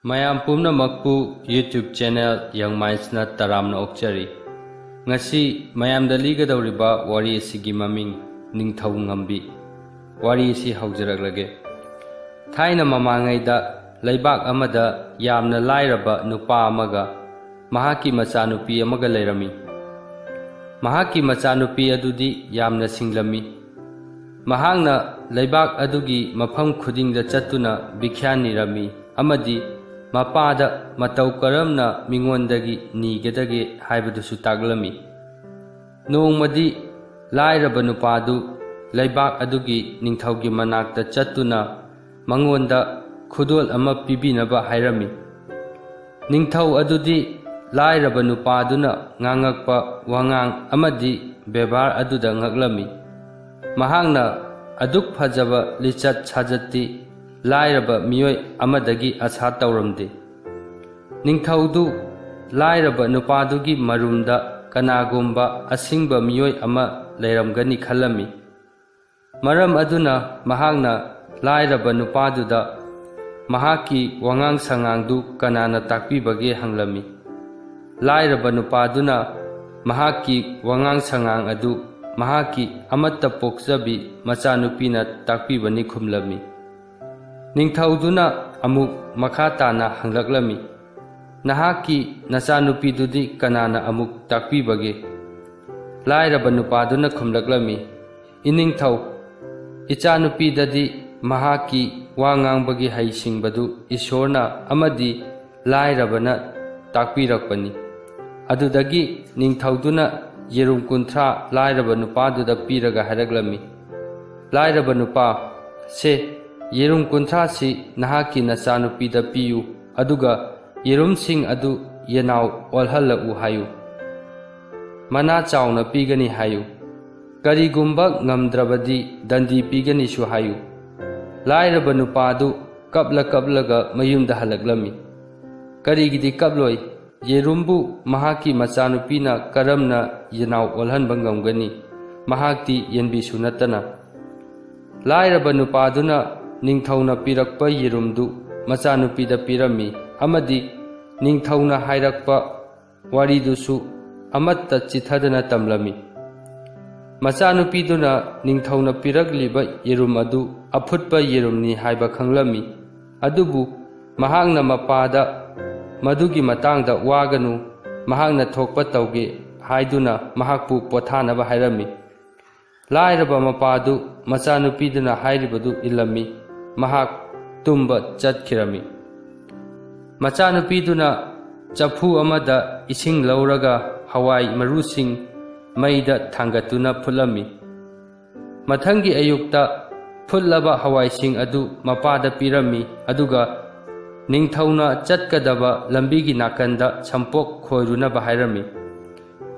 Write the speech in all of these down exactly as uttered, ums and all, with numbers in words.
ꯃꯌꯥꯝ ꯄꯨꯝꯅꯃꯛꯄꯨ YouTube channel Young Mindsꯅ ꯇꯔꯥꯝꯅ ꯑꯣꯛꯆꯔꯤ꯫ ꯉꯁꯤ ꯃꯌꯥꯝꯗ ꯂꯤꯒꯗꯧꯔꯤꯕ ꯋꯥꯔꯤ ꯑꯁꯤꯒꯤ ꯃꯃꯤꯡ ꯅꯤꯡꯊꯧ ꯉꯝꯕꯤ꯫ ꯋꯥꯔꯤ ꯑꯁꯤ ꯍꯧꯖꯔꯛꯂꯒꯦ꯫ ꯊꯥꯏꯅ ꯃꯃꯥꯡꯉꯩꯗ ꯂꯩꯕꯥꯛ ꯑꯃꯗ ꯌꯥꯝꯅ ꯂꯥꯏꯔꯕ ꯅꯨꯄꯥ ꯑꯃꯒ ꯃꯍꯥꯛꯀꯤ ꯃꯆꯥꯅꯨꯄꯤ ꯑꯃꯒ ꯂꯩꯔꯝꯃꯤ꯫ ꯃꯍꯥꯛꯀꯤ ꯃꯆꯥꯅꯨꯄꯤ ꯑꯗꯨꯗꯤ ꯌꯥꯝꯅ ꯁꯤꯡꯂꯝꯃꯤ꯫ ꯃꯍꯥꯛꯅ ꯂꯩꯕꯥꯛ ꯑꯗꯨꯒꯤ ꯃꯐꯝ ꯈꯨꯗꯤꯡꯗ ꯆꯠꯇꯨꯅ ꯚꯤꯈ꯭ꯌꯥ ꯅꯤꯔꯝꯃꯤ ꯑꯃꯗꯤ ꯃꯄꯥꯗ ꯃꯇꯧ ꯀꯔꯝꯅ ꯃꯤꯉꯣꯟꯗꯒꯤ ꯅꯤꯒꯗꯒꯦ ꯍꯥꯏꯕꯗꯨꯁꯨ ꯇꯥꯛꯂꯝꯃꯤ꯫ ꯅꯣꯡꯃꯗꯤ ꯂꯥꯏꯔꯕ ꯅꯨꯄꯥꯗꯨ ꯂꯩꯕꯥꯛ ꯑꯗꯨꯒꯤ ꯅꯤꯡꯊꯧꯒꯤ ꯃꯅꯥꯛꯇ ꯆꯠꯇꯨꯅ ꯃꯉꯣꯟꯗ ꯈꯨꯗꯣꯜ ꯑꯃ ꯄꯤꯕꯤꯅꯕ ꯍꯥꯏꯔꯝꯃꯤ꯫ ꯅꯤꯡꯊꯧ ꯑꯗꯨꯗꯤ ꯂꯥꯏꯔꯕ ꯅꯨꯄꯥꯗꯨꯅ ꯉꯥꯡꯉꯛꯄ ꯋꯥꯉꯥꯡ ꯑꯃꯗꯤ ꯕꯦꯕꯥꯔ ꯑꯗꯨꯗ ꯉꯛꯂꯝꯃꯤ꯫ ꯃꯍꯥꯛꯅ ꯑꯗꯨꯛ ꯐꯖꯕ ꯂꯤꯆꯠ ꯁꯥꯖꯠꯇꯤ ꯂꯥꯏꯔꯕ ꯃꯤꯑꯣꯏ ꯑꯃꯗꯒꯤ ꯑꯁꯥ ꯇꯧꯔꯝꯗꯦ꯫ ꯅꯤꯡꯊꯧꯗꯨ ꯂꯥꯏꯔꯕ ꯅꯨꯄꯥꯗꯨꯒꯤ ꯃꯔꯨꯝꯗ ꯀꯅꯥꯒꯨꯝꯕ ꯑꯁꯤꯡꯕ ꯃꯤꯑꯣꯏ ꯑꯃ ꯂꯩꯔꯝꯒꯅꯤ ꯈꯜꯂꯝꯃꯤ꯫ ꯃꯔꯝ ꯑꯗꯨꯅ ꯃꯍꯥꯛꯅ ꯂꯥꯏꯔꯕ ꯅꯨꯄꯥꯗꯨꯗ ꯃꯍꯥꯛꯀꯤ ꯋꯥꯉꯥꯡ ꯁꯉꯥꯡꯗꯨ ꯀꯅꯥꯅ ꯇꯥꯛꯄꯤꯕꯒꯦ ꯍꯪꯂꯝꯃꯤ꯫ ꯂꯥꯏꯔꯕ ꯅꯨꯄꯥꯗꯨꯅ ꯃꯍꯥꯛꯀꯤ ꯋꯥꯉꯥꯡ ꯁꯉꯥꯡ ꯑꯗꯨ ꯃꯍꯥꯛꯀꯤ ꯑꯃꯠꯇ ꯄꯣꯛꯆꯕꯤ ꯃꯆꯥꯅꯨꯄꯤꯅ ꯇꯥꯛꯄꯤꯕꯅꯤ ꯈꯨꯝꯂꯝꯃꯤ꯫ ꯅꯤꯡꯊꯧꯗꯨꯅ ꯑꯃꯨꯛ ꯃꯈꯥ ꯇꯥꯅ ꯍꯪꯂꯛꯂꯝꯃꯤ, "ꯅꯍꯥꯛꯀꯤ ꯅꯆꯥꯅꯨꯄꯤꯗꯨꯗꯤ ꯀꯅꯥꯅ ꯑꯃꯨꯛ ꯇꯥꯛꯄꯤꯕꯒꯦ?" ꯂꯥꯏꯔꯕ ꯅꯨꯄꯥꯗꯨꯅ ꯈꯨꯝꯂꯛꯂꯝꯃꯤ, "ꯏꯅꯤꯡꯊꯧ, ꯏꯆꯥꯅꯨꯄꯤꯗꯗꯤ ꯃꯍꯥꯛꯀꯤ ꯋꯥ ꯉꯥꯡꯕꯒꯤ ꯍꯩꯁꯤꯡꯕꯗꯨ ꯏꯁꯣꯔꯅ ꯑꯃꯗꯤ ꯂꯥꯏꯔꯕꯅ ꯇꯥꯛꯄꯤꯔꯛꯄꯅꯤ꯫" ꯑꯗꯨꯗꯒꯤ ꯅꯤꯡꯊꯧꯗꯨꯅ ꯌꯦꯔꯨꯝ ꯀꯨꯟꯊ꯭ꯔꯥ ꯂꯥꯏꯔꯕ ꯅꯨꯄꯥꯗꯨꯗ ꯄꯤꯔꯒ ꯍꯥꯏꯔꯛꯂꯝꯃꯤ, "ꯂꯥꯏꯔꯕ ꯅꯨꯄꯥ, ꯁꯦ, ꯌꯦꯔꯨꯝ ꯀꯨꯟꯊ꯭ꯔꯥꯁꯤ ꯅꯍꯥꯛꯀꯤ ꯅꯆꯥꯅꯨꯄꯤꯗ ꯄꯤꯌꯨ, ꯑꯗꯨꯒ ꯌꯦꯔꯨꯝꯁꯤꯡ ꯑꯗꯨ ꯌꯦꯅꯥꯎ ꯑꯣꯜꯍꯜꯂꯛꯎ ꯍꯥꯏꯌꯨ꯫ ꯃꯅꯥ ꯆꯥꯎꯅ ꯄꯤꯒꯅꯤ ꯍꯥꯏꯌꯨ꯫ ꯀꯔꯤꯒꯨꯝꯕ ꯉꯝꯗ꯭ꯔꯕꯗꯤ ꯗꯟꯗꯤ ꯄꯤꯒꯅꯤꯁꯨ ꯍꯥꯏꯌꯨ꯫" ꯂꯥꯏꯔꯕ ꯅꯨꯄꯥ ꯑꯗꯨ ꯀꯞꯂ ꯀꯞꯂꯒ ꯃꯌꯨꯝꯗ ꯍꯜꯂꯛꯂꯝꯃꯤ꯫ ꯀꯔꯤꯒꯤꯗꯤ ꯀꯞꯂꯣꯏ? ꯌꯦꯔꯨꯝꯕꯨ ꯃꯍꯥꯛꯀꯤ ꯃꯆꯥꯅꯨꯄꯤꯅ ꯀꯔꯝꯅ ꯌꯦꯅꯥꯎ ꯑꯣꯜꯍꯟꯕ ꯉꯝꯒꯅꯤ? ꯃꯍꯥꯛꯇꯤ ꯌꯦꯟꯕꯤꯁꯨ ꯅꯠꯇꯅ꯫ ꯂꯥꯏꯔꯕ ꯅꯨꯄꯥꯗꯨꯅ ꯅꯤꯡꯊꯧꯅ ꯄꯤꯔꯛꯄ ꯌꯦꯔꯨꯝꯗꯨ ꯃꯆꯥꯅꯨꯄꯤꯗ ꯄꯤꯔꯝꯃꯤ ꯑꯃꯗꯤ ꯅꯤꯡꯊꯧꯅ ꯍꯥꯏꯔꯛꯄ ꯋꯥꯔꯤꯗꯨꯁꯨ ꯑꯃꯠꯇ ꯆꯤꯊꯗꯅ ꯇꯝꯂꯝꯃꯤ꯫ ꯃꯆꯥꯅꯨꯄꯤꯗꯨꯅ ꯅꯤꯡꯊꯧꯅ ꯄꯤꯔꯛꯂꯤꯕ ꯌꯦꯔꯨꯝ ꯑꯗꯨ ꯑꯐꯨꯠꯄ ꯌꯦꯔꯨꯝꯅꯤ ꯍꯥꯏꯕ ꯈꯪꯂꯝꯃꯤ꯫ ꯑꯗꯨꯕꯨ ꯃꯍꯥꯛꯅ ꯃꯄꯥꯗ "ꯃꯗꯨꯒꯤ ꯃꯇꯥꯡꯗ ꯋꯥꯒꯅꯨ, ꯃꯍꯥꯛꯅ ꯊꯣꯛꯄ ꯇꯧꯒꯦ" ꯍꯥꯏꯗꯨꯅ ꯃꯍꯥꯛꯄꯨ ꯄꯣꯊꯥꯅꯕ ꯍꯥꯏꯔꯝꯃꯤ꯫ ꯂꯥꯏꯔꯕ ꯃꯄꯥꯗꯨ ꯃꯆꯥꯅꯨꯄꯤꯗꯨꯅ ꯍꯥꯏꯔꯤꯕꯗꯨ ꯏꯜꯂꯝꯃꯤ꯫ ꯃꯍꯥꯛ ꯇꯨꯝꯕ ꯆꯠꯈꯤꯔꯝꯃꯤ꯫ ꯃꯆꯥꯅꯨꯄꯤꯗꯨꯅ ꯆꯐꯨ ꯑꯃꯗ ꯏꯁꯤꯡ ꯂꯧꯔꯒ ꯍꯋꯥꯏ ꯃꯔꯨꯁꯤꯡ ꯃꯩꯗ ꯊꯥꯡꯒꯠꯇꯨꯅ ꯐꯨꯠꯂꯝꯃꯤ꯫ ꯃꯊꯪꯒꯤ ꯑꯌꯨꯛꯇ ꯐꯨꯠꯂꯕ ꯍꯋꯥꯏꯁꯤꯡ ꯑꯗꯨ ꯃꯄꯥꯗ ꯄꯤꯔꯝꯃꯤ, ꯑꯗꯨꯒ ꯅꯤꯡꯊꯧꯅ ꯆꯠꯀꯗꯕ ꯂꯝꯕꯤꯒꯤ ꯅꯥꯀꯟꯗ ꯁꯝꯄꯣꯛ ꯈꯣꯏꯔꯨꯅꯕ ꯍꯥꯏꯔꯝꯃꯤ꯫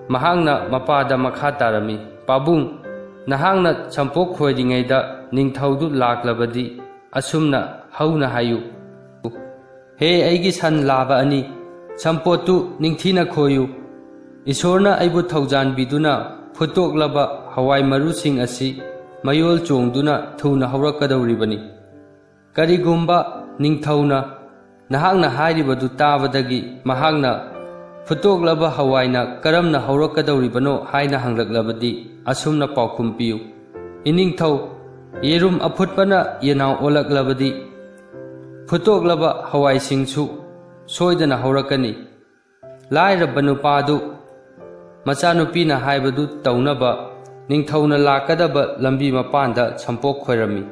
ꯃꯍꯥꯛꯅ ꯃꯄꯥꯗ ꯃꯈꯥ ꯇꯥꯔꯝꯃꯤ, "ꯄꯥꯕꯨꯡ, ꯅꯍꯥꯛꯅ ꯁꯝꯄꯣꯛ ꯈꯣꯏꯔꯤꯉꯩꯗ ꯅꯤꯡꯊꯧꯗꯨ ꯂꯥꯛꯂꯕꯗꯤ ꯑꯁꯨꯝꯅ ꯍꯧꯅ ꯍꯥꯏꯌꯨ, 'ꯍꯦ ꯑꯩꯒꯤ ꯁꯟ ꯂꯥꯕ ꯑꯅꯤ, ꯁꯝꯄꯣꯠꯇꯨ ꯅꯤꯡꯊꯤꯅ ꯈꯣꯏꯌꯨ꯫ ꯏꯁꯣꯔꯅ ꯑꯩꯕꯨ ꯊꯧꯖꯥꯟꯕꯤꯗꯨꯅ ꯐꯨꯠꯇꯣꯛꯂꯕ ꯍꯋꯥꯏ ꯃꯔꯨꯁꯤꯡ ꯑꯁꯤ ꯃꯌꯣꯜ ꯆꯣꯡꯗꯨꯅ ꯊꯨꯅ ꯍꯧꯔꯛꯀꯗꯧꯔꯤꯕꯅꯤ.' ꯀꯔꯤꯒꯨꯝꯕ ꯅꯤꯡꯊꯧꯅ ꯅꯍꯥꯛꯅ ꯍꯥꯏꯔꯤꯕꯗꯨ ꯇꯥꯕꯗꯒꯤ ꯃꯍꯥꯛꯅ "ꯐꯨꯠꯇꯣꯛꯂꯕ ꯍꯋꯥꯏꯅ ꯀꯔꯝꯅ ꯍꯧꯔꯛꯀꯗꯧꯔꯤꯕꯅꯣ?" ꯍꯥꯏꯅ ꯍꯪꯂꯛꯂꯕꯗꯤ ꯑꯁꯨꯝꯅ ꯄꯥꯎꯈꯨꯝ ꯄꯤꯌꯨ, "ꯏꯅꯤꯡꯊꯧ, ꯌꯦꯔꯨꯝ ꯑꯐꯨꯠꯄꯅ ꯌꯦꯅꯥꯎ ꯑꯣꯜꯂꯛꯂꯕꯗꯤ ꯐꯨꯠꯇꯣꯛꯂꯕ ꯍꯋꯥꯏꯁꯤꯡꯁꯨ ꯁꯣꯏꯗꯅ ꯍꯧꯔꯛꯀꯅꯤ"꯫ ꯂꯥꯏꯔꯕ ꯅꯨꯄꯥꯗꯨ ꯃꯆꯥꯅꯨꯄꯤꯅ ꯍꯥꯏꯕꯗꯨ ꯇꯧꯅꯕ ꯅꯤꯡꯊꯧꯅ ꯂꯥꯛꯀꯗꯕ ꯂꯝꯕꯤ ꯃꯄꯥꯟꯗ ꯁꯝꯄꯣꯛ ꯈꯣꯏꯔꯝꯃꯤ꯫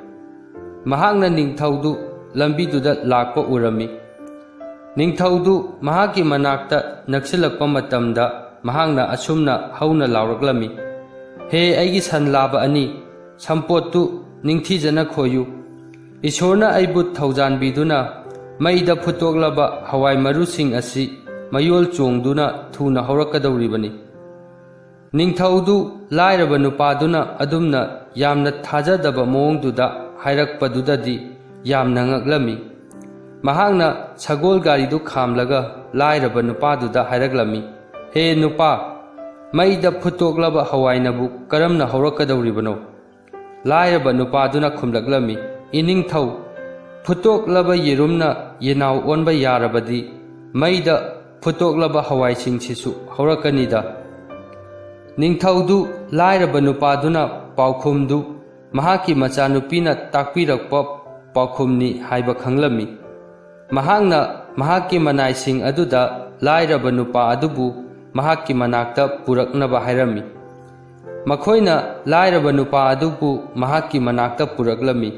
ꯃꯍꯥꯛꯅ ꯅꯤꯡꯊꯧꯗꯨ ꯂꯝꯕꯤꯗꯨꯗ ꯂꯥꯛꯄ ꯎꯔꯝꯃꯤ꯫ ꯅꯤꯡꯊꯧꯗꯨ ꯃꯍꯥꯛꯀꯤ ꯃꯅꯥꯛꯇ ꯅꯛꯁꯤꯜꯂꯛꯄ ꯃꯇꯝꯗ ꯃꯍꯥꯛꯅ ꯑꯁꯨꯝꯅ ꯍꯧꯅ ꯂꯥꯎꯔꯛꯂꯝꯃꯤ, "ꯍꯦ ꯑꯩꯒꯤ ꯁꯟ ꯂꯥꯕ ꯑꯅꯤ, ꯁꯝꯄꯣꯠꯇꯨ ꯅꯤꯡꯊꯤꯖꯅ ꯈꯣꯏꯌꯨ꯫ ꯏꯁꯣꯔꯅ ꯑꯩꯕꯨ ꯊꯧꯖꯥꯟꯕꯤꯗꯨꯅ ꯃꯩꯗ ꯐꯨꯠꯇꯣꯛꯂꯕ ꯍꯋꯥꯏ ꯃꯔꯨꯁꯤꯡ ꯑꯁꯤ ꯃꯌꯣꯜ ꯆꯣꯡꯗꯨꯅ ꯊꯨꯅ ꯍꯧꯔꯛꯀꯗꯧꯔꯤꯕꯅꯤ"꯫ ꯅꯤꯡꯊꯧꯗꯨ ꯂꯥꯏꯔꯕ ꯅꯨꯄꯥꯗꯨꯅ ꯑꯗꯨꯝꯅ ꯌꯥꯝꯅ ꯊꯥꯖꯗꯕ ꯃꯑꯣꯡꯗꯨꯗ ꯍꯥꯏꯔꯛꯄꯗꯨꯗꯗꯤ ꯌꯥꯝꯅ ꯉꯛꯂꯝꯃꯤ꯫ ꯃꯍꯥꯛꯅ ꯁꯒꯣꯜ ꯒꯥꯔꯤꯗꯨ ꯈꯥꯝꯂꯒ ꯂꯥꯏꯔꯕ ꯅꯨꯄꯥꯗꯨꯗ ꯍꯥꯏꯔꯛꯂꯝꯃꯤ, "ꯍꯦ ꯅꯨꯄꯥ, ꯃꯩꯗ ꯐꯨꯠꯇꯣꯛꯂꯕ ꯍꯋꯥꯏꯅꯕꯨ ꯀꯔꯝꯅ ꯍꯧꯔꯛꯀꯗꯧꯔꯤꯕꯅꯣ?" ꯂꯥꯏꯔꯕ ꯅꯨꯄꯥꯗꯨꯅ ꯈꯨꯝꯂꯛꯂꯝꯃꯤ, "ꯏꯅꯤꯡꯊꯧ, ꯐꯨꯠꯇꯣꯛꯂꯕ ꯌꯦꯔꯨꯝꯅ ꯌꯦꯅꯥꯎ ꯑꯣꯟꯕ ꯌꯥꯔꯕꯗꯤ ꯃꯩꯗ ꯐꯨꯠꯇꯣꯛꯂꯕ ꯍꯋꯥꯏꯁꯤꯡꯁꯤꯁꯨ ꯍꯧꯔꯛꯀꯅꯤꯗ꯫ ꯅꯤꯡꯊꯧꯗꯨ ꯂꯥꯏꯔꯕ ꯅꯨꯄꯥꯗꯨꯅ ꯄꯥꯎꯈꯨꯝꯗꯨ ꯃꯍꯥꯛꯀꯤ ꯃꯆꯥꯅꯨꯄꯤꯅ ꯇꯥꯛꯄꯤꯔꯛꯄ ꯄꯥꯎꯈꯨꯝꯅꯤ ꯍꯥꯏꯕ ꯈꯪꯂꯝꯃꯤ꯫ ꯃꯍꯥꯛꯅ ꯃꯍꯥꯛꯀꯤ ꯃꯅꯥꯏꯁꯤꯡ ꯑꯗꯨꯗ ꯂꯥꯏꯔꯕ ꯅꯨꯄꯥ ꯑꯗꯨꯕꯨ ꯃꯍꯥꯛꯀꯤ ꯃꯅꯥꯛꯇ ꯄꯨꯔꯛꯅꯕ ꯍꯥꯏꯔꯝꯃꯤ꯫ ꯃꯈꯣꯏꯅ ꯂꯥꯏꯔꯕ ꯅꯨꯄꯥ ꯑꯗꯨꯕꯨ ꯃꯍꯥꯛꯀꯤ ꯃꯅꯥꯛꯇ ꯄꯨꯔꯛꯂꯝꯃꯤ꯫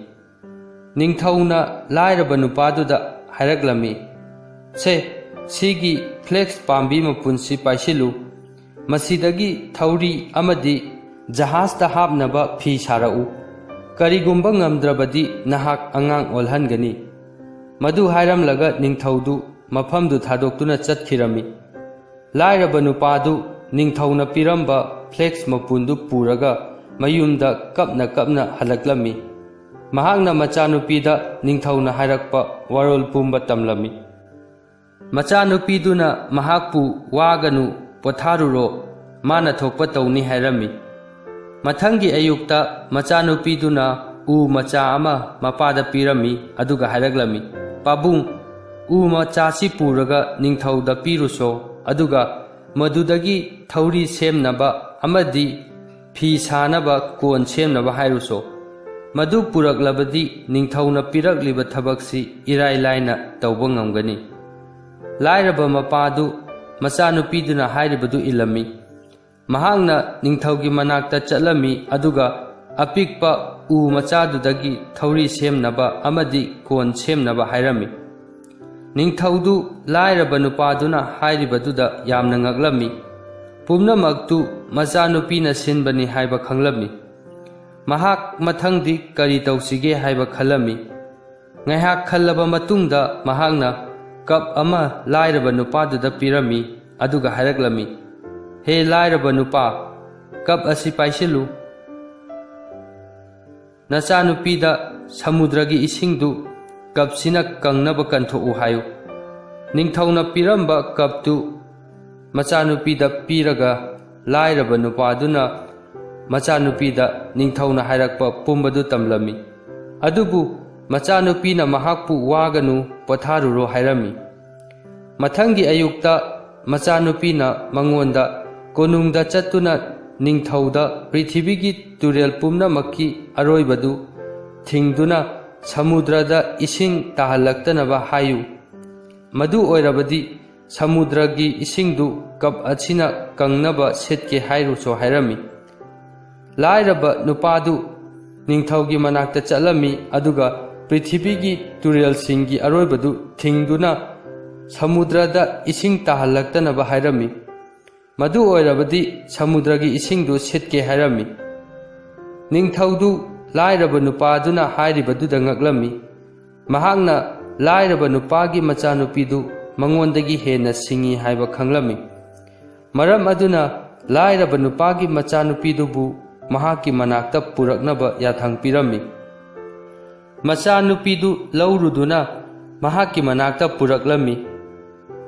ꯅꯤꯡꯊꯧꯅ ꯂꯥꯏꯔꯕ ꯅꯨꯄꯥꯗꯨꯗ ꯍꯥꯏꯔꯛꯂꯝꯃꯤ, "ꯁꯦ, ꯁꯤꯒꯤ ꯐ꯭ꯂꯦꯛꯁ ꯄꯥꯝꯕꯤ ꯃꯄꯨꯟꯁꯤ ꯄꯥꯏꯁꯤꯜꯂꯨ꯫ ꯃꯁꯤꯗꯒꯤ ꯊꯧꯔꯤ ꯑꯃꯗꯤ ꯖꯍꯥꯖꯇ ꯍꯥꯞꯅꯕ ꯐꯤ ꯁꯥꯔꯛꯎ꯫ ꯀꯔꯤꯒꯨꯝꯕ ꯉꯝꯗ꯭ꯔꯕꯗꯤ ꯅꯍꯥꯛ ꯑꯉꯥꯡ ꯑꯣꯜꯍꯟꯒꯅꯤ꯫" ꯃꯗꯨ ꯍꯥꯏꯔꯝꯂꯒ ꯅꯤꯡꯊꯧꯗꯨ ꯃꯐꯝꯗꯨ ꯊꯥꯗꯣꯛꯇꯨꯅ ꯆꯠꯈꯤꯔꯝꯃꯤ꯫ ꯂꯥꯏꯔꯕ ꯅꯨꯄꯥꯗꯨ ꯅꯤꯡꯊꯧꯅ ꯄꯤꯔꯝꯕ ꯐ꯭ꯂꯦꯛꯁ ꯃꯄꯨꯟꯗꯨ ꯄꯨꯔꯒ ꯃꯌꯨꯝꯗ ꯀꯞꯅ ꯀꯞꯅ ꯍꯜꯂꯛꯂꯝꯃꯤ꯫ ꯃꯍꯥꯛꯅ ꯃꯆꯥꯅꯨꯄꯤꯗ ꯅꯤꯡꯊꯧꯅ ꯍꯥꯏꯔꯛꯄ ꯋꯥꯔꯣꯜ ꯄꯨꯝꯕ ꯇꯝꯂꯝꯃꯤ꯫ ꯃꯆꯥꯅꯨꯄꯤꯗꯨꯅ ꯃꯍꯥꯛꯄꯨ, "ꯋꯥꯒꯅꯨ, ꯄꯣꯊꯥꯔꯨꯔꯣ, ꯃꯥꯅ ꯊꯣꯛꯄ ꯇꯧꯅꯤ" ꯍꯥꯏꯔꯝꯃꯤ꯫ ꯃꯊꯪꯒꯤ ꯑꯌꯨꯛꯇ ꯃꯆꯥꯅꯨꯄꯤꯗꯨꯅ ꯎ ꯃꯆꯥ ꯑꯃ ꯃꯄꯥꯗ ꯄꯤꯔꯝꯃꯤ, ꯑꯗꯨꯒ ꯍꯥꯏꯔꯛꯂꯝꯃꯤ, "ꯄꯥꯕꯨꯡ, ꯎ ꯃꯆꯥꯁꯤ ꯄꯨꯔꯒ ꯅꯤꯡꯊꯧꯗ ꯄꯤꯔꯨꯁꯣ, ꯑꯗꯨꯒ ꯃꯗꯨꯗꯒꯤ ꯊꯧꯔꯤ ꯁꯦꯝꯅꯕ ꯑꯃꯗꯤ ꯐꯤ ꯁꯥꯅꯕ ꯀꯣꯟ ꯁꯦꯝꯅꯕ ꯍꯥꯏꯔꯨꯁꯣ꯫ ꯃꯗꯨ ꯄꯨꯔꯛꯂꯕꯗꯤ ꯅꯤꯡꯊꯧꯅ ꯄꯤꯔꯛꯂꯤꯕ ꯊꯕꯛꯁꯤ ꯏꯔꯥꯏ ꯂꯥꯏꯅ ꯇꯧꯕ ꯉꯝꯒꯅꯤ꯫" ꯂꯥꯏꯔꯕ ꯃꯄꯥꯗꯨ ꯃꯆꯥꯅꯨꯄꯤꯗꯨꯅ ꯍꯥꯏꯔꯤꯕꯗꯨ ꯏꯜꯂꯝꯃꯤ꯫ ꯃꯍꯥꯛꯅ ꯅꯤꯡꯊꯧꯒꯤ ꯃꯅꯥꯛꯇ ꯆꯠꯂꯝꯃꯤ, ꯑꯗꯨꯒ ꯑꯄꯤꯛꯄ ꯎ ꯃꯆꯥꯗꯨꯗꯒꯤ ꯊꯧꯔꯤ ꯁꯦꯝꯅꯕ ꯑꯃꯗꯤ ꯀꯣꯟ ꯁꯦꯝꯅꯕ ꯍꯥꯏꯔꯝꯃꯤ꯫ ꯅꯤꯡꯊꯧꯗꯨ ꯂꯥꯏꯔꯕ ꯅꯨꯄꯥꯗꯨꯅ ꯍꯥꯏꯔꯤꯕꯗꯨꯗ ꯌꯥꯝꯅ ꯉꯛꯂꯝꯃꯤ꯫ ꯄꯨꯝꯅꯃꯛꯇꯨ ꯃꯆꯥꯅꯨꯄꯤꯅ ꯁꯤꯟꯕꯅꯤ ꯍꯥꯏꯕ ꯈꯪꯂꯝꯃꯤ꯫ ꯃꯍꯥꯛ ꯃꯊꯪꯗꯤ ꯀꯔꯤ ꯇꯧꯁꯤꯒꯦ ꯍꯥꯏꯕ ꯈꯜꯂꯝꯃꯤ꯫ ꯉꯥꯏꯍꯥꯛ ꯈꯜꯂꯕ ꯃꯇꯨꯡꯗ ꯃꯍꯥꯛꯅ ꯀꯞ ꯑꯃ ꯂꯥꯏꯔꯕ ꯅꯨꯄꯥꯗꯨꯗ ꯄꯤꯔꯝꯃꯤ, ꯑꯗꯨꯒ ꯍꯥꯏꯔꯛꯂꯝꯃꯤ, "ꯍꯦ ꯂꯥꯏꯔꯕ ꯅꯨꯄꯥ, ꯀꯞ ꯑꯁꯤ ꯄꯥꯏꯁꯤꯜꯂꯨ꯫ ꯅꯆꯥꯅꯨꯄꯤꯗ ꯁꯃꯨꯗ꯭ꯔꯒꯤ ꯏꯁꯤꯡꯗꯨ ꯀꯞꯁꯤꯅ ꯀꯪꯅꯕ ꯀꯟꯊꯣꯛꯎ ꯍꯥꯏꯌꯨ꯫" ꯅꯤꯡꯊꯧꯅ ꯄꯤꯔꯝꯕ ꯀꯞꯇꯨ ꯃꯆꯥꯅꯨꯄꯤꯗ ꯄꯤꯔꯒ ꯂꯥꯏꯔꯕ ꯅꯨꯄꯥꯗꯨꯅ ꯃꯆꯥꯅꯨꯄꯤꯗ ꯅꯤꯡꯊꯧꯅ ꯍꯥꯏꯔꯛꯄ ꯄꯨꯝꯕꯗꯨ ꯇꯝꯂꯝꯃꯤ꯫ ꯑꯗꯨꯕꯨ ꯃꯆꯥꯅꯨꯄꯤꯅ ꯃꯍꯥꯛꯄꯨ "ꯋꯥꯒꯅꯨ, ꯄꯣꯊꯥꯔꯨꯔꯣ" ꯍꯥꯏꯔꯝꯃꯤ꯫ ꯃꯊꯪꯒꯤ ꯑꯌꯨꯛꯇ ꯃꯆꯥꯅꯨꯄꯤꯅ ꯃꯉꯣꯟꯗ ꯀꯣꯅꯨꯡꯗ ꯆꯠꯇꯨꯅ ꯅꯤꯡꯊꯧꯗ ꯄ꯭ꯔꯤꯊꯤꯕꯤꯒꯤ ꯇꯨꯔꯦꯜ ꯄꯨꯝꯅꯃꯛꯀꯤ ꯑꯔꯣꯏꯕꯗꯨ ꯊꯤꯡꯗꯨꯅ ꯁꯃꯨꯗ꯭ꯔꯗ ꯏꯁꯤꯡ ꯇꯥꯍꯜꯂꯛꯇꯅꯕ ꯍꯥꯏꯌꯨ꯫ ꯃꯗꯨ ꯑꯣꯏꯔꯕꯗꯤ ꯁꯃꯨꯗ꯭ꯔꯒꯤ ꯏꯁꯤꯡꯗꯨ ꯀꯞ ꯑꯁꯤꯅ ꯀꯪꯅꯕ ꯁꯦꯠꯀꯦ ꯍꯥꯏꯔꯨꯁꯨ ꯍꯥꯏꯔꯝꯃꯤ꯫ ꯂꯥꯏꯔꯕ ꯅꯨꯄꯥꯗꯨ ꯅꯤꯡꯊꯧꯒꯤ ꯃꯅꯥꯛꯇ ꯆꯠꯂꯝꯃꯤ, ꯑꯗꯨꯒ ꯄ꯭ꯔꯤꯊꯤꯕꯤꯒꯤ ꯇꯨꯔꯦꯜꯁꯤꯡꯒꯤ ꯑꯔꯣꯏꯕꯗꯨ ꯊꯤꯡꯗꯨꯅ ꯁꯃꯨꯗ꯭ꯔꯗ ꯏꯁꯤꯡ ꯇꯥꯍꯜꯂꯛꯇꯅꯕ ꯍꯥꯏꯔꯝꯃꯤ꯫ ꯃꯗꯨ ꯑꯣꯏꯔꯕꯗꯤ ꯁꯃꯨꯗ꯭ꯔꯒꯤ ꯏꯁꯤꯡꯗꯨ ꯁꯤꯠꯀꯦ ꯍꯥꯏꯔꯝꯃꯤ꯫ ꯅꯤꯡꯊꯧꯗꯨ ꯂꯥꯏꯔꯕ ꯅꯨꯄꯥꯗꯨꯅ ꯍꯥꯏꯔꯤꯕꯗꯨꯗ ꯉꯛꯂꯝꯃꯤ꯫ ꯃꯍꯥꯛꯅ ꯂꯥꯏꯔꯕ ꯅꯨꯄꯥꯒꯤ ꯃꯆꯥꯅꯨꯄꯤꯗꯨ ꯃꯉꯣꯟꯗꯒꯤ ꯍꯦꯟꯅ ꯁꯤꯡꯏ ꯍꯥꯏꯕ ꯈꯪꯂꯝꯃꯤ꯫ ꯃꯔꯝ ꯑꯗꯨꯅ ꯂꯥꯏꯔꯕ ꯅꯨꯄꯥꯒꯤ ꯃꯆꯥꯅꯨꯄꯤꯗꯨꯕꯨ ꯃꯍꯥꯛꯀꯤ ꯃꯅꯥꯛꯇ ꯄꯨꯔꯛꯅꯕ ꯌꯥꯊꯪ ꯄꯤꯔꯝꯃꯤ꯫ ꯃꯆꯥꯅꯨꯄꯤꯗꯨ ꯂꯧꯔꯨꯗꯨꯅ ꯃꯍꯥꯛꯀꯤ ꯃꯅꯥꯛꯇ ꯄꯨꯔꯛꯂꯝꯃꯤ꯫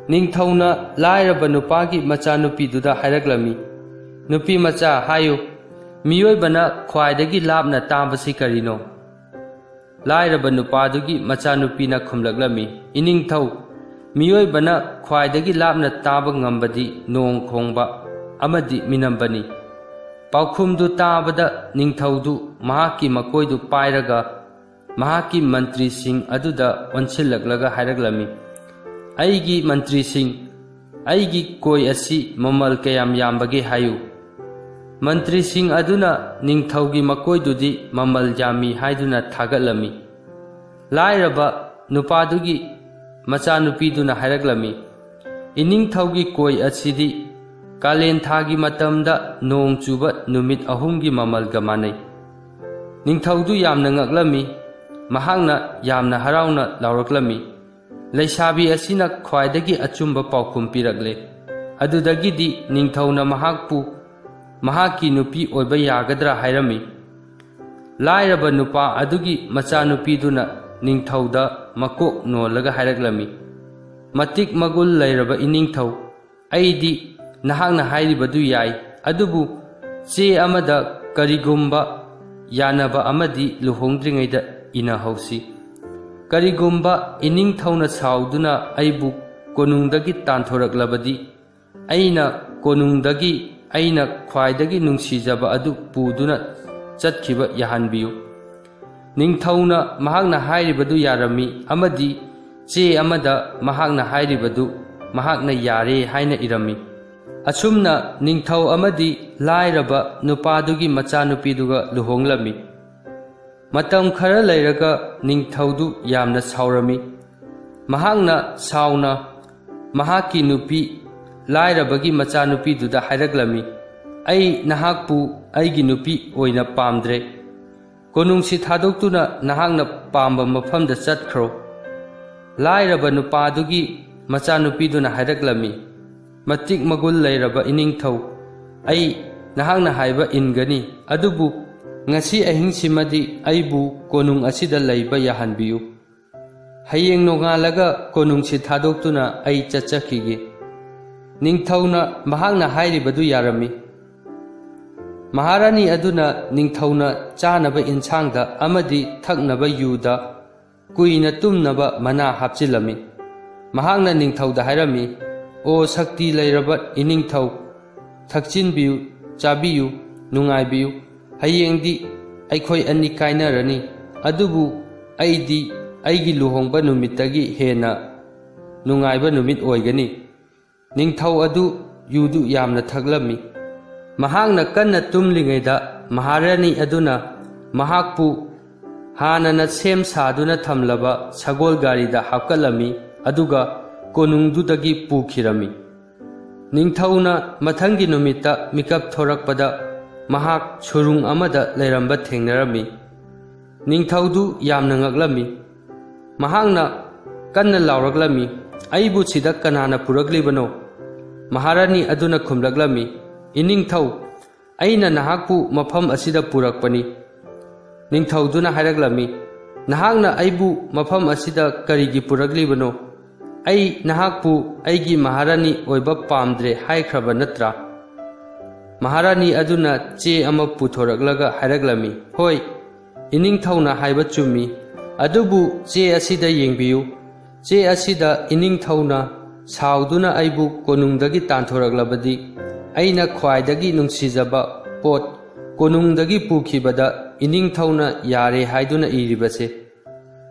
ꯅꯤꯡꯊꯧꯅ ꯂꯥꯏꯔꯕ ꯅꯨꯄꯥꯒꯤ ꯃꯆꯥꯅꯨꯄꯤꯗꯨꯗ ꯍꯥꯏꯔꯛꯂꯝꯃꯤ, "ꯅꯨꯄꯤ ꯃꯆꯥ, ꯍꯥꯏꯌꯨ, ꯃꯤꯑꯣꯏꯕꯅ ꯈ꯭ꯋꯥꯏꯗꯒꯤ ꯂꯥꯞꯅ ꯇꯥꯕꯁꯤ ꯀꯔꯤꯅꯣ?" ꯂꯥꯏꯔꯕ ꯅꯨꯄꯥꯗꯨꯒꯤ ꯃꯆꯥꯅꯨꯄꯤꯅ ꯈꯨꯝꯂꯛꯂꯝꯃꯤ, "ꯏꯅꯤꯡꯊꯧ, ꯃꯤꯑꯣꯏꯕꯅ ꯈ꯭ꯋꯥꯏꯗꯒꯤ ꯂꯥꯞꯅ ꯇꯥꯕ ꯉꯝꯕꯗꯤ ꯅꯣꯡ ꯈꯣꯡꯕ ꯑꯃꯗꯤ ꯃꯤꯅꯝꯕꯅꯤ꯫" ꯄꯥꯎꯈꯨꯝꯗꯨ ꯇꯥꯕꯗ ꯅꯤꯡꯊꯧꯗꯨ ꯃꯍꯥꯛꯀꯤ ꯃꯀꯣꯏꯗꯨ ꯄꯥꯏꯔꯒ ꯃꯍꯥꯛꯀꯤ ꯃꯟꯇ꯭ꯔꯤꯁꯤꯡ ꯑꯗꯨꯗ ꯑꯣꯟꯁꯤꯜꯂꯛꯂꯒ ꯍꯥꯏꯔꯛꯂꯝꯃꯤ, "ꯑꯩꯒꯤ ꯃꯟꯇ꯭ꯔꯤꯁꯤꯡ, ꯑꯩꯒꯤ ꯀꯣꯏ ꯑꯁꯤ ꯃꯃꯜ ꯀꯌꯥꯝ ꯌꯥꯝꯕꯒꯦ ꯍꯥꯏꯌꯨ꯫" ꯃꯟꯇ꯭ꯔꯤꯁꯤꯡ ꯑꯗꯨꯅ ꯅꯤꯡꯊꯧꯒꯤ ꯃꯀꯣꯏꯗꯨꯗꯤ ꯃꯃꯜ ꯌꯥꯝꯃꯤ ꯍꯥꯏꯗꯨꯅ ꯊꯥꯒꯠꯂꯝꯃꯤ꯫ ꯂꯥꯏꯔꯕ ꯅꯨꯄꯥꯗꯨꯒꯤ ꯃꯆꯥꯅꯨꯄꯤꯗꯨꯅ ꯍꯥꯏꯔꯛꯂꯝꯃꯤ, "ꯏꯅꯤꯡꯊꯧꯒꯤ ꯀꯣꯏ ꯑꯁꯤꯗꯤ ꯀꯥꯂꯦꯟ ꯊꯥꯒꯤ ꯃꯇꯝꯗ ꯅꯣꯡ ꯆꯨꯕ ꯅꯨꯃꯤꯠ ꯑꯍꯨꯝꯒꯤ ꯃꯃꯜꯒ ꯃꯥꯟꯅꯩ꯫" ꯅꯤꯡꯊꯧꯗꯨ ꯌꯥꯝꯅ ꯉꯛꯂꯝꯃꯤ꯫ ꯃꯍꯥꯛꯅ ꯌꯥꯝꯅ ꯍꯔꯥꯎꯅ ꯂꯥꯎꯔꯛꯂꯝꯃꯤ, "ꯂꯩꯁꯥꯕꯤ ꯑꯁꯤꯅ ꯈ꯭ꯋꯥꯏꯗꯒꯤ ꯑꯆꯨꯝꯕ ꯄꯥꯎꯈꯨꯝ ꯄꯤꯔꯛꯂꯦ꯫" ꯑꯗꯨꯗꯒꯤꯗꯤ ꯅꯤꯡꯊꯧꯅ ꯃꯍꯥꯛꯄꯨ ꯃꯍꯥꯛꯀꯤ ꯅꯨꯄꯤ ꯑꯣꯏꯕ ꯌꯥꯒꯗ꯭ꯔꯥ ꯍꯥꯏꯔꯝꯃꯤ꯫ ꯂꯥꯏꯔꯕ ꯅꯨꯄꯥ ꯑꯗꯨꯒꯤ ꯃꯆꯥꯅꯨꯄꯤꯗꯨꯅ ꯅꯤꯡꯊꯧꯗ ꯃꯀꯣꯛ ꯅꯣꯜꯂꯒ ꯍꯥꯏꯔꯛꯂꯝꯃꯤ, "ꯃꯇꯤꯛ ꯃꯒꯨꯜ ꯂꯩꯔꯕ ꯏꯅꯤꯡꯊꯧ, ꯑꯩꯗꯤ ꯅꯍꯥꯛꯅ ꯍꯥꯏꯔꯤꯕꯗꯨ ꯌꯥꯏ, ꯑꯗꯨꯕꯨ ꯆꯦ ꯑꯃꯗ ꯀꯔꯤꯒꯨꯝꯕ ꯌꯥꯅꯕ ꯑꯃꯗꯤ ꯂꯨꯍꯣꯡꯗ꯭ꯔꯤꯉꯩꯗ ꯏꯅꯍꯧꯁꯤ꯫ ꯀꯔꯤꯒꯨꯝꯕ ꯏꯅꯤꯡꯊꯧꯅ ꯁꯥꯎꯗꯨꯅ ꯑꯩꯕꯨ ꯀꯣꯅꯨꯡꯗꯒꯤ ꯇꯥꯟꯊꯣꯔꯛꯂꯕꯗꯤ, ꯑꯩꯅ ꯀꯣꯅꯨꯡꯗꯒꯤ ꯑꯩꯅ ꯈ꯭ꯋꯥꯏꯗꯒꯤ ꯅꯨꯡꯁꯤꯖꯕ ꯑꯗꯨ ꯄꯨꯗꯨꯅ ꯆꯠꯈꯤꯕ ꯌꯥꯍꯟꯕꯤꯌꯨ꯫ ꯅꯤꯡꯊꯧꯅ ꯃꯍꯥꯛꯅ ꯍꯥꯏꯔꯤꯕꯗꯨ ꯌꯥꯔꯝꯃꯤ ꯑꯃꯗꯤ ꯆꯦ ꯑꯃꯗ ꯃꯍꯥꯛꯅ ꯍꯥꯏꯔꯤꯕꯗꯨ ꯃꯍꯥꯛꯅ ꯌꯥꯔꯦ ꯍꯥꯏꯅ ꯏꯔꯝꯃꯤ꯫ ꯑꯁꯨꯝꯅ ꯅꯤꯡꯊꯧ ꯑꯃꯗꯤ ꯂꯥꯏꯔꯕ ꯅꯨꯄꯥꯗꯨꯒꯤ ꯃꯆꯥꯅꯨꯄꯤꯗꯨꯒ ꯂꯨꯍꯣꯡꯂꯝꯃꯤ꯫ ꯃꯇꯝ ꯈꯔ ꯂꯩꯔꯒ ꯅꯤꯡꯊꯧꯗꯨ ꯌꯥꯝꯅ ꯁꯥꯎꯔꯝꯃꯤ꯫ ꯃꯍꯥꯛꯅ ꯁꯥꯎꯅ ꯃꯍꯥꯛꯀꯤ ꯅꯨꯄꯤ, ꯂꯥꯏꯔꯕꯒꯤ ꯃꯆꯥꯅꯨꯄꯤꯗꯨꯗ ꯍꯥꯏꯔꯛꯂꯝꯃꯤ, "ꯑꯩ ꯅꯍꯥꯛꯄꯨ ꯑꯩꯒꯤ ꯅꯨꯄꯤ ꯑꯣꯏꯅ ꯄꯥꯝꯗ꯭ꯔꯦ꯫ ꯀꯣꯅꯨꯡꯁꯤ ꯊꯥꯗꯣꯛꯇꯨꯅ ꯅꯍꯥꯛꯅ ꯄꯥꯝꯕ ꯃꯐꯝꯗ ꯆꯠꯈ꯭ꯔꯣ꯫" ꯂꯥꯏꯔꯕ ꯅꯨꯄꯥꯗꯨꯒꯤ ꯃꯆꯥꯅꯨꯄꯤꯗꯨꯅ ꯍꯥꯏꯔꯛꯂꯝꯃꯤ, "ꯃꯇꯤꯛ ꯃꯒꯨꯟ ꯂꯩꯔꯕ ꯏꯅꯤꯡꯊꯧ, ꯑꯩ ꯅꯍꯥꯛꯅ ꯍꯥꯏꯕ ꯏꯟꯒꯅꯤ, ꯑꯗꯨꯕꯨ ꯉꯁꯤ ꯑꯍꯤꯡꯁꯤꯃꯗꯤ ꯑꯩꯕꯨ ꯀꯣꯅꯨꯡ ꯑꯁꯤꯗ ꯂꯩꯕ ꯌꯥꯍꯟꯕꯤꯌꯨ꯫ ꯍꯌꯦꯡ ꯅꯣꯡꯉꯥꯜꯂꯒ ꯀꯣꯅꯨꯡꯁꯤ ꯊꯥꯗꯣꯛꯇꯨꯅ ꯑꯩ ꯆꯠꯆꯈꯤꯒꯦ꯫" ꯅꯤꯡꯊꯧꯅ ꯃꯍꯥꯛꯅ ꯍꯥꯏꯔꯤꯕꯗꯨ ꯌꯥꯔꯝꯃꯤ꯫ ꯃꯍꯥꯔꯥꯅꯤ ꯑꯗꯨꯅ ꯅꯤꯡꯊꯧꯅ ꯆꯥꯅꯕ ꯏꯟꯁꯥꯡꯗ ꯑꯃꯗꯤ ꯊꯛꯅꯕ ꯌꯨꯗ ꯀꯨꯏꯅ ꯇꯨꯝꯅꯕ ꯃꯅꯥ ꯍꯥꯞꯆꯤꯜꯂꯝꯃꯤ꯫ ꯃꯍꯥꯛꯅ ꯅꯤꯡꯊꯧꯗ ꯍꯥꯏꯔꯝꯃꯤ, "ꯑꯣ ꯁꯛꯇꯤ ꯂꯩꯔꯕ ꯏꯅꯤꯡꯊꯧ, ꯊꯛꯆꯤꯟꯕꯤꯌꯨ, ꯆꯥꯕꯤꯌꯨ, ꯅꯨꯡꯉꯥꯏꯕꯤꯌꯨ꯫ ꯍꯌꯦꯡꯗꯤ ꯑꯩꯈꯣꯏ ꯑꯅꯤ ꯀꯥꯏꯅꯔꯅꯤ, ꯑꯗꯨꯕꯨ ꯑꯩꯗꯤ ꯑꯩꯒꯤ ꯂꯨꯍꯣꯡꯕ ꯅꯨꯃꯤꯠꯇꯒꯤ ꯍꯦꯟꯅ ꯅꯨꯡꯉꯥꯏꯕ ꯅꯨꯃꯤꯠ ꯑꯣꯏꯒꯅꯤ꯫" ꯅꯤꯡꯊꯧ ꯑꯗꯨ ꯌꯨꯗꯨ ꯌꯥꯝꯅ ꯊꯛꯂꯝꯃꯤ꯫ ꯃꯍꯥꯛꯅ ꯀꯟꯅ ꯇꯨꯝꯂꯤꯉꯩꯗ ꯃꯍꯥꯔꯥꯅꯤ ꯑꯗꯨꯅ ꯃꯍꯥꯛꯄꯨ ꯍꯥꯟꯅꯅ ꯁꯦꯝ ꯁꯥꯗꯨꯅ ꯊꯝꯂꯕ ꯁꯒꯣꯜ ꯒꯥꯔꯤꯗ ꯍꯥꯞꯀꯠꯂꯝꯃꯤ, ꯑꯗꯨꯒ ꯀꯣꯅꯨꯡꯗꯨꯗꯒꯤ ꯄꯨꯈꯤꯔꯝꯃꯤ꯫ ꯅꯤꯡꯊꯧꯅ ꯃꯊꯪꯒꯤ ꯅꯨꯃꯤꯠꯇ ꯃꯤꯀꯞ ꯊꯣꯔꯛꯄꯗ ꯃꯍꯥꯛ ꯁꯨꯔꯨꯡ ꯑꯃꯗ ꯂꯩꯔꯝꯕ ꯊꯦꯡꯅꯔꯝꯃꯤ꯫ ꯅꯤꯡꯊꯧꯗꯨ ꯌꯥꯝꯅ ꯉꯛꯂꯝꯃꯤ꯫ ꯃꯍꯥꯛꯅ ꯀꯟꯅ ꯂꯥꯎꯔꯛꯂꯝꯃꯤ, "ꯑꯩꯕꯨ ꯁꯤꯗ ꯀꯅꯥꯅ ꯄꯨꯔꯛꯂꯤꯕꯅꯣ?" ꯃꯍꯥꯔꯥꯅꯤ ꯑꯗꯨꯅ ꯈꯨꯝꯂꯛꯂꯝꯃꯤ, "ꯏꯅꯤꯡꯊꯧ, ꯑꯩꯅ ꯅꯍꯥꯛꯄꯨ ꯃꯐꯝ ꯑꯁꯤꯗ ꯄꯨꯔꯛꯄꯅꯤ꯫" ꯅꯤꯡꯊꯧꯗꯨꯅ ꯍꯥꯏꯔꯛꯂꯝꯃꯤ, "ꯅꯍꯥꯛꯅ ꯑꯩꯕꯨ ꯃꯐꯝ ꯑꯁꯤꯗ ꯀꯔꯤꯒꯤ ꯄꯨꯔꯛꯂꯤꯕꯅꯣ? ꯑꯩ ꯅꯍꯥꯛꯄꯨ ꯑꯩꯒꯤ ꯃꯍꯥꯔꯥꯅꯤ ꯑꯣꯏꯕ ꯄꯥꯝꯗ꯭ꯔꯦ ꯍꯥꯏꯈ꯭ꯔꯕ ꯅꯠꯇ꯭ꯔꯥ?" ꯃꯍꯥꯔꯥꯅꯤ ꯑꯗꯨꯅ ꯆꯦ ꯑꯃ ꯄꯨꯊꯣꯔꯛꯂꯒ ꯍꯥꯏꯔꯛꯂꯝꯃꯤ, "ꯍꯣꯏ, ꯏꯅꯤꯡꯊꯧꯅ ꯍꯥꯏꯕ ꯆꯨꯝꯃꯤ, ꯑꯗꯨꯕꯨ ꯆꯦ ꯑꯁꯤꯗ ꯌꯦꯡꯕꯤꯌꯨ꯫ ꯆꯦ ꯑꯁꯤꯗ ꯏꯅꯤꯡꯊꯧꯅ ꯁꯥꯎꯗꯨꯅ ꯑꯩꯕꯨ ꯀꯣꯅꯨꯡꯗꯒꯤ ꯇꯥꯟꯊꯣꯔꯛꯂꯕꯗꯤ, ꯑꯩꯅ ꯈ꯭ꯋꯥꯏꯗꯒꯤ ꯅꯨꯡꯁꯤꯖꯕ ꯄꯣꯠ ꯀꯣꯅꯨꯡꯗꯒꯤ ꯄꯨꯈꯤꯕꯗ ꯏꯅꯤꯡꯊꯧꯅ ꯌꯥꯔꯦ ꯍꯥꯏꯗꯨꯅ ꯏꯔꯤꯕꯁꯦ꯫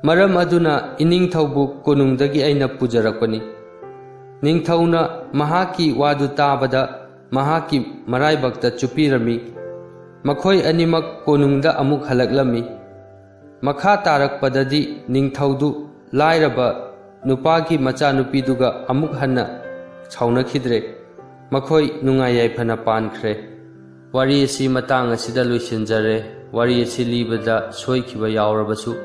ꯃꯔꯝ ꯑꯗꯨꯅ ꯏꯅꯤꯡꯊꯧꯕꯨ ꯀꯣꯅꯨꯡꯗꯒꯤ ꯑꯩꯅ ꯄꯨꯖꯔꯛꯄꯅꯤ꯫ ꯅꯤꯡꯊꯧꯅ ꯃꯍꯥꯛꯀꯤ ꯋꯥꯗꯨ ꯇꯥꯕꯗ ꯃꯍꯥꯛꯀꯤ ꯃꯔꯥꯏꯕꯛꯇ ꯆꯨꯞꯄꯤꯔꯝꯃꯤ꯫ ꯃꯈꯣꯏ ꯑꯅꯤꯃꯛ ꯀꯣꯅꯨꯡꯗ ꯑꯃꯨꯛ ꯍꯜꯂꯛꯂꯝꯃꯤ꯫ ꯃꯈꯥ ꯇꯥꯔꯛꯄꯗꯗꯤ ꯅꯤꯡꯊꯧꯗꯨ ꯂꯥꯏꯔꯕ ꯅꯨꯄꯥꯒꯤ ꯃꯆꯥꯅꯨꯄꯤꯗꯨꯒ ꯑꯃꯨꯛ ꯍꯟꯅ ꯁꯥꯎꯅꯈꯤꯗ꯭ꯔꯦ꯫ ꯃꯈꯣꯏ ꯅꯨꯡꯉꯥꯏ ꯌꯥꯏꯐꯅ ꯄꯥꯟꯈ꯭ꯔꯦ꯫ ꯋꯥꯔꯤ ꯑꯁꯤ ꯃꯇꯥꯡ ꯑꯁꯤꯗ ꯂꯣꯏꯁꯤꯟꯖꯔꯦ꯫ ꯋꯥꯔꯤ ꯑꯁꯤ ꯂꯤꯕꯗ ꯁꯣꯏꯈꯤꯕ ꯌꯥꯎꯔꯕꯁꯨ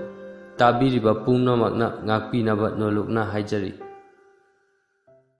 ꯇꯥꯕꯤꯔꯤꯕ ꯄꯨꯝꯅꯃꯛꯅ ꯉꯥꯛꯄꯤꯅꯕ ꯅꯣꯂꯨꯛꯅ ꯍꯥꯏꯖꯔꯤ꯫